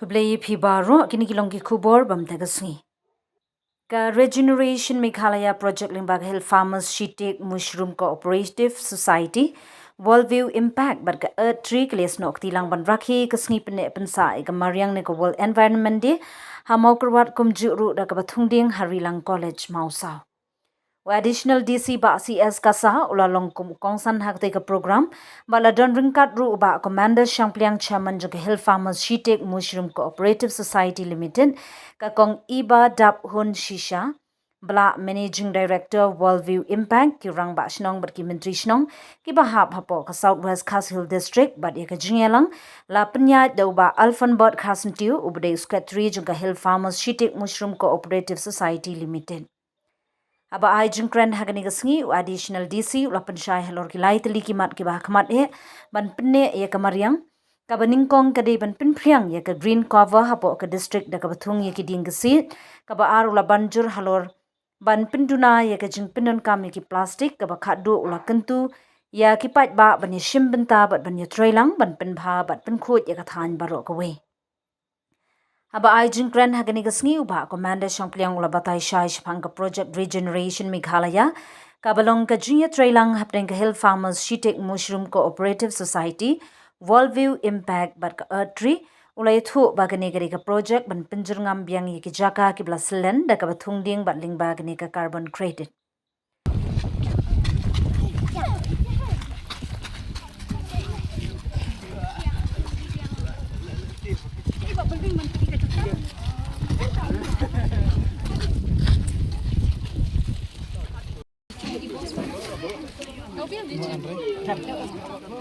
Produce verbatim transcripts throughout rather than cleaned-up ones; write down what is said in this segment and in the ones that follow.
Khublei ïa phi baroh, kine ki long ki khubor ba mynta ka sngi. Ka Regeneration Meghalaya Project lyngba ka Hill Farmers Shitek Mushroom Cooperative Society, Worldview Impact bad ka Earth Tree ka la ïasnoh kti lang ban rakhe ka sngi pynneh pynsah ïa ka mariang ne ka World Environment Day ha Mawkyrwat, kumjuh ruh da kaba thung dieng ha Rilang College Mawsaw. U Additional D C Bah C S Kasa u la long kum u kongsan ha katei ka program, bad la don ryngkat ruh u Bah Commander Shangpliang, Chairman jong ka Hill Farmers Shitek Mushroom Cooperative Society Limited, ka Kong Ibadaphun Shisha Blah, Managing Director Worldview Impact, ki rangbah shnong bad ki myntri shnong kiba hap hapoh ka South West Khasi Hills District, bad ïa ka jingïalang la pynïaid da u Bah Alfonbert Kharsyntiew uba dei u Secretary jong ka Hill Farmers Shitek Mushroom Cooperative Society Limited. Haba ai jingkren ha kane ka sngi, u Additional D C u la pynshai halor ki lai tylli ki mat kiba ha khmat eh ban pynneh ïa ka mariang. Kaba nyngkong ka dei ban pynphriang ïa ka green cover hapoh ka district da kaba thung ïa ki dieng kasiej. Kaba ar u la ban jur halor ban pynduna ïa ka jingpyndonkam ïa ki plastik, kaba khatduh u la kyntu ïa ki paidbah ban ïashim bynta bad ban ïatreilang ban pynbha bad pynkhuid ïa ka thaiñ baroh kawei. Haba ai jingkren ha kane ka sngi, u Bah Commander Shangpliang u la batai shai shaphang ka Project Regeneration Meghalaya, kaba long ka jingïatreilang hapdeng ka Hill Farmers Shitek Mushroom Cooperative Society, Worldview Impact bad ka Earth Tree. U la ïathuh ba kane ka dei ka project ban pynjyrngam biang ïa ki jaka kiba la syllen da kaba thung dieng bad lyngba kane ka carbon credit.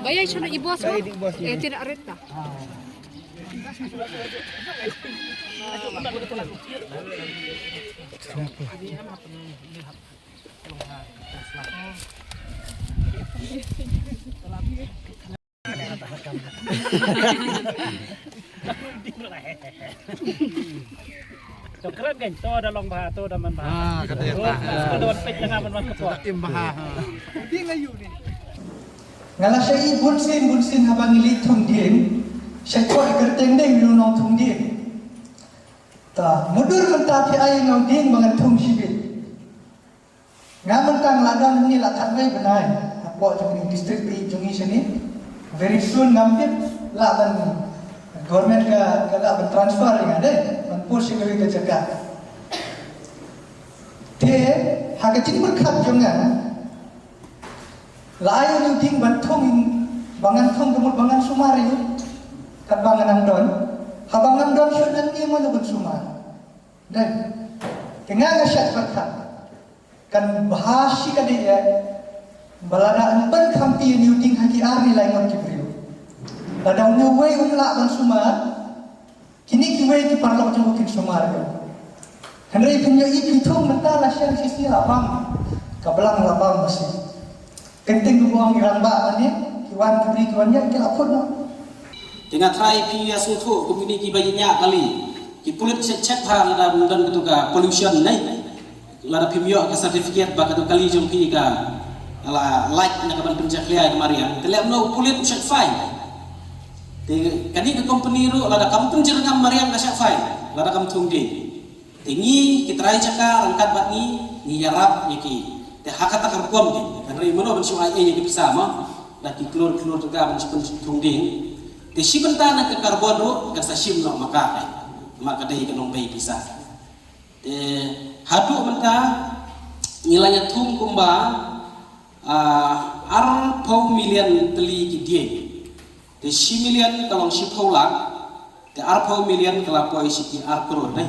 Baya, isu na ibos. Eh, tidak areta. To kren kan, to da long bha, to da man bha. Ah, kata ya. To da wan peit tengah man wan kepot. Im bha. Nga la shah ïohi bun sien bun sien haba ngi leit thung dieng. Shah koh kyrteng dei ngi nong thung dieng. Ta mutdur mynta phi ai nga u dieng ba ngan thung shibit. Nga mynta nga la don hangne la khatwei bnai hapoh jong ngi district peit jong ngi shane. Very soon ngam tip lah ban government ka, ka lah ban transfer ïa nga de ban post sha kawei ka jaka. Te ha ka jingpyrkhat jong nga, la ai ïa u dieng ban thung, ba ngan thung ka mut ba ngan sumar ïa u. Katba nga nang don, haba ngam don shuh nangne mano ban sumar. Dei. Te nga nga shait pyrkhat. Kan bha shi katta ïa ba lada yn pynkhamti ïa u dieng ha ki ar ne lai ngut ki briew. Lada uwei um lah ban sumar, kine kiwei ki paralok jong u kin sumar ïa u. Hynrei phin ïohi phi thung mynta la shen shisngi la bam, ka blang la bam masi. Kynting kumba ong ki rangbah mane, ki wan ki briew ki wan ïa ki la khut noh. Te nga tharai phi ïa sngewthuh kum kine kiba ïa ñiah kali. Ki pulit check check bha lada don katu ka pollution ne. Lada phim ïoh ka certificate ba katu kali jong phi ka la lait na ka ban pynjakhlia ïa ka mariang. Te lem noh u pulit u shah fine. Te kane ka company ruh lada kam pynjyrngam mariang ka shah fine. Lada kam thung dieng. Te ngi ki trai jaka ryngkat bad ngi, ngi ïarap ïa ki. Te ha kata ka rukom ki, kan rei mano ban shu ai ei ïa ki pisa mo. Da ki klur klur jaka ban shu pynthung dieng. Te shi bynta na ka carbon ruh kan sa shim noh ma ka kai. Ma ka dei ka nongbei pisa. Te haduh mynta ngi la ïa thung kumba, ah, arphew million tylli ki dieng. Te shi million ka long shiphew lak. Te arphew million ka la poi sha ki ar klur, ne?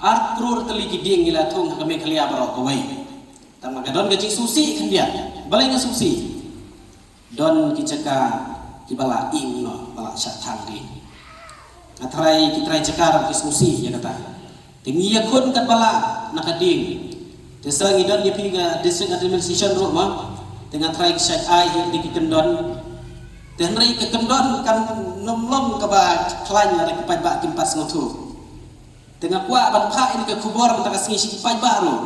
Ar klur tylli ki dieng ngi la thung ha ka Meghalaya baroh kawei. Tang ma ka don ka jingsngewsih khyndiat. Balei nga sngewsih? Don ki jaka kiba la ing noh, ba la shah thang dieng. Nga tharai ki trai jaka ruh ki sngewsih ïa kata. Te ngi ïakhun katba lah na ka dieng. Te sa ngi don ïa phi ka district administration ruh mo. Te nga tharai ki shah ai ïa ki kyndon. Te hynrei ka kyndon kan nym long kaba khlaiñ lada ki paidbah kim pat sngewthuh. Te nga kwah ban phah ïa ka khubor mynta ka sngi sha ki paidbah ruh.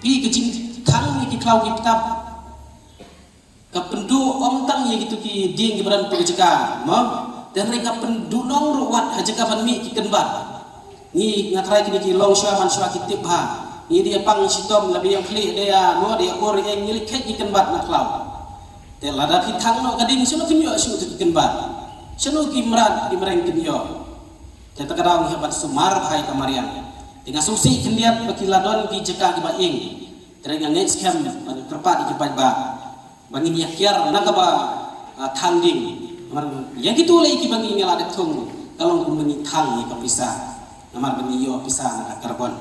Phi ka jingthang ïa ki khlaw ki btap. Ka pynduh ym tang ïa kitu ki dieng kiba don tu ka jaka, mo? Te hynrei ka pyndunong ruh wat ha jaka ban mih ki kynbat. Ngi nga trai kine ki long shuwa man shuwa ki tip bha. Ngi dei pang shitom la biang khlieh dei a mo dei a ur eng ngi leit khet ki kynbat na khlaw. Te lada phi thang noh ka ding shano kin ïoh shuh ki kynbat. Shano ki mrad ki mreng kin ïoh. Te ta ka daw ngi hap ban sumar bha ïa ka mariang. Te nga sngewsih khyndiat ba ki la don ki jaka kiba ing. Te nga ngeit skhem ban kyrpad ïa ki paidbah. Ba ngin ïa kiar na kaba ah, thang ding. Namar ïa kitu lei kiba ngi la dep thung ka long kum ba ngi thang ïa ka pisa. Namar ba ngi ïoh pisa na ka carbon.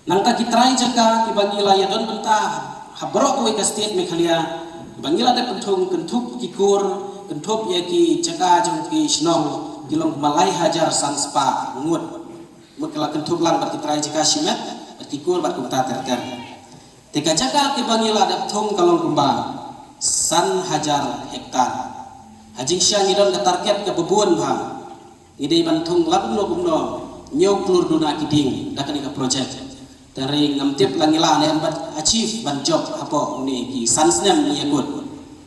Nangta ki trai jaka kiba ngi la ïa don bynta ha baroh kawei ka state Meghalaya ba ngi la dep thung kynthup ki kur kynthup ïa ki jaka jong ki shnong ki long kumba lai hajar san spah ngut. Mut ka la kynthup lang bad ki trai jaka shimet bad ki kur bad kumta ter ter. Te ka jaka kiba ngi la dep thung ka long kumba san hajar hektar. Ha jingshisha ngi don ka target kaba bun bha. Ngi dei ban thung la kumno kumno hynñiew klur duna ki dieng da kane ka project. Te hynrei ngam tip la ngi la ne em ban achieve ban jop hapoh une ki san snem ngi ïa kut.